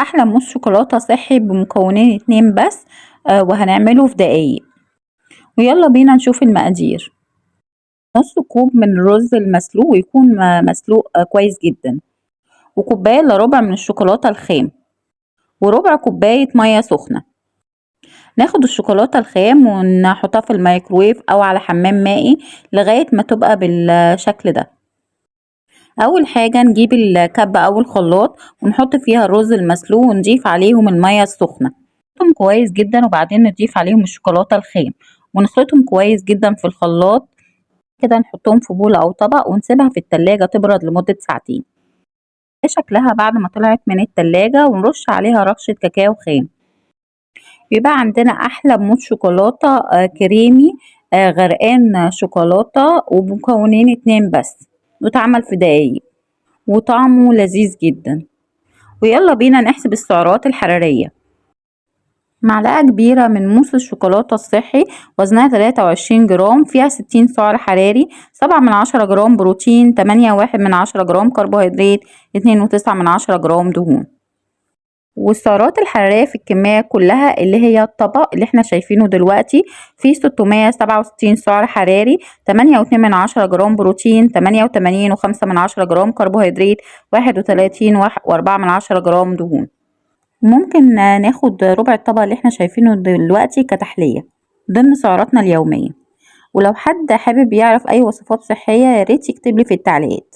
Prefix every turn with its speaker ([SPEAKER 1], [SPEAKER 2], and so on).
[SPEAKER 1] احلى موس شوكولاتة صحي بمكونين 2 بس، وهنعمله في دقايق. ويلا بينا نشوف المقادير. نص كوب من الرز المسلوق، ويكون مسلوق كويس جدا، وكوباية الا ربع من الشوكولاتة الخام، وربع كوباية مية سخنة. ناخد الشوكولاتة الخام ونحطها في الميكروويف او على حمام مائي لغاية ما تبقى بالشكل ده. اول حاجة نجيب الكبة او الخلاط ونحط فيها الرز المسلوق ونضيف عليهم المية السخنة، نخلطهم كويس جدا، وبعدين نضيف عليهم الشوكولاتة الخام ونخلطهم كويس جدا في الخلاط كده. نحطهم في بولة او طبق ونسيبها في التلاجة تبرد لمدة ساعتين. ده شكلها بعد ما طلعت من التلاجة، ونرش عليها رشة كاكاو خام. يبقى عندنا احلى موس شوكولاتة كريمي، غرقان شوكولاتة، وبمكونين 2 بس، واتعمل في دقايق وطعمه لذيذ جدا. ويلا بينا نحسب السعرات الحرارية. معلقة كبيرة من موس الشوكولاتة الصحي وزنها 23 جرام، فيها 60 سعر حراري، 7.10 جرام بروتين، 8.1 جرام كربوهيدرات، 2.9 جرام دهون. والسعرات الحرارية في الكمية كلها اللي هي الطبق اللي احنا شايفينه دلوقتي فيه 667 سعر حراري، 8.2 جرام بروتين، 88.5 جرام كربوهيدرات، 31.4 جرام دهون. ممكن ناخد ربع الطبق اللي احنا شايفينه دلوقتي كتحلية ضمن سعراتنا اليومية. ولو حد حابب يعرف اي وصفات صحية يا ريت يكتب لي في التعليقات.